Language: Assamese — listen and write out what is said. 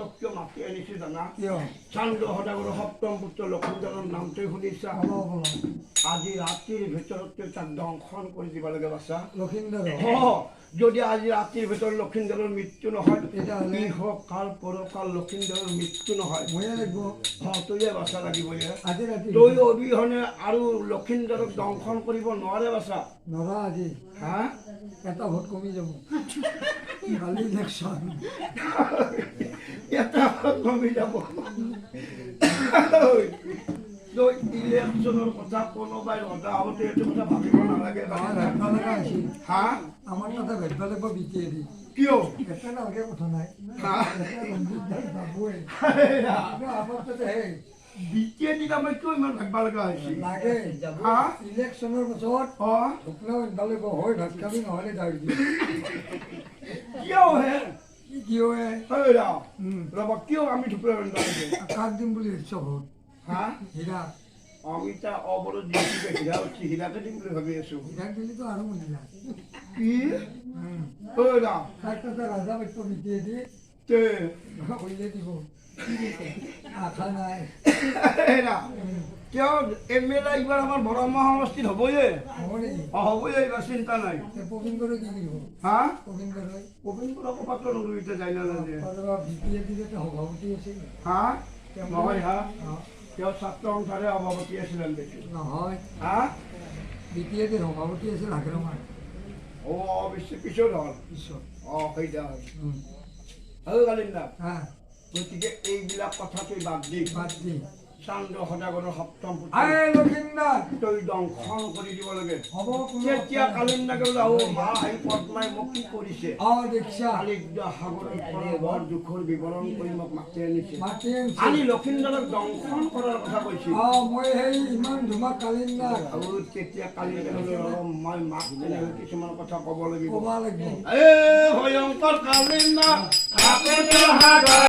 তক কিয় মাতি আনিছো জানা? কিয়? চান্দ সদাগৰৰ সপ্তম পুত্ৰ লক্ষিন্দৰৰ নামটোৱে শুনিছা। অলপ অলপ। আজি ৰাতিৰ ভিতৰত তই তাক দংশন কৰি দিব লাগে বাছা। লক্ষিন্দৰ? অ, যদি আজি ৰাতিৰ ভিতৰত লক্ষিন্দৰৰ মৃত্যু নহয়, তেতিয়াহ'লে? ইহকাল পৰকাল লক্ষিন্দৰৰ মৃত্যু নহয়। ময়ে লাগিব। অ, তইয়ে বাচা লাগিব এ। আজি ৰাতি? তই অবিহনে আৰু লক্ষিন্দৰক দংশন কৰিব নোৱাৰে বাচা। নৰা আজি। হা? এটা ভোট কমি যাব কালি ইলেকশ্যন। এটা কমি যাব। তই ইলেকশ্যনৰ কথা কোনোবাই ৰজা হওঁতে এইটো কথা ভাবিব নালাগে। আমাৰ ভাবিব লগা হৈছে। হা? আমাৰ তাতে ভাবিব লাগিব বিটিএডি। কিয়? এটা নালগে, কথা নাই। হা? এটা ৰঞ্জিত দাস যাবই। কিন্তু আমাৰ তাতে সেই বিটিএডিত আমাৰ কিয় ইমান ভাবিব লগা হৈছে? লাগে। হা? ইলেকশ্যনৰ পাছত ঢুকনা বান্ধিব লাগিব, হয় ভাত খাবি, নহ'লে দাবি দিবি। কিয় হে? কি কিয় হে? ৰ'বা, কিয় আমি ঢুকুৰা বান্ধিব লাগে? কাক দিম বুলি ভাবিছ ভোট? হা? হীৰা? আমি এতিয়া অৱৰোধ যিহেতুকে হীৰা উঠি হীৰাকে দিম বুলি ভাবি আছো। হীৰাক দিলেতো আৰু মনিলা। কি? ঐ ৰাম। তাক তাতে ৰাজা পাতিব বিটিএডি। তে? কৰিলে দিব, আশা নাই। ৰাম, কিয় এম এল এ এইবাৰ আমাৰ বৰমা সমষ্টিত হ'বয়ে। হ'ব নেকি? অ, হ'বয়ে এইবাৰ, চিন্তা নাই। প্ৰবীণ বড়োই কি কৰিব? হা? প্ৰবীণ বড়োই? প্ৰবীণ বড়ো ক'ৰবাত নৰো এতিয়া যায় নাজানে। বিটিএডি সভাপতি আছিল। হা, নহয়, হা। অ। তেওঁ ছাত্ৰ সন্থাৰে সভাপতি আছিল দেখি। নহয়। হা? বিটিএডিৰ সভাপতি আছিল হাগ্ৰামাৰ। অ, অৱশ্যে পিছত হ'ল। পিছত। অ, সেইটা হয়। আৰু কালিন্দা, হা। গতিকে এইবিলাক কথা তই বাদ দি। বাদ দি। চান্দ সদাগৰৰ সপ্তম পুত্ৰ আই লক্ষিন্দৰ তই দংশন কৰি দিব লাগে। হ'ব, কোনো তেতিয়া কালিন্দাকে বোলে, অ মা, এই পদ্মাই মোক কি কৰিছে? অ, দেখিছা। কালিদ্য সাগৰৰ পৰা বৰ দুখৰ বিৱৰণ কৰি মোক মাতি আনিছে। মাতি আনিছে। আনি লক্ষিন্দৰক দংশন কৰাৰ কথা কৈছে। অ, মই সেই ইমান ধুমা কালিন্দা। আৰু তেতিয়া কালিন্দা বোলে, অ, মই মাক তেনেকৈ কিছুমান কথা ক'ব লাগিব। ক'ব লাগিব। এ ভয়ংকৰ কালিন্দা।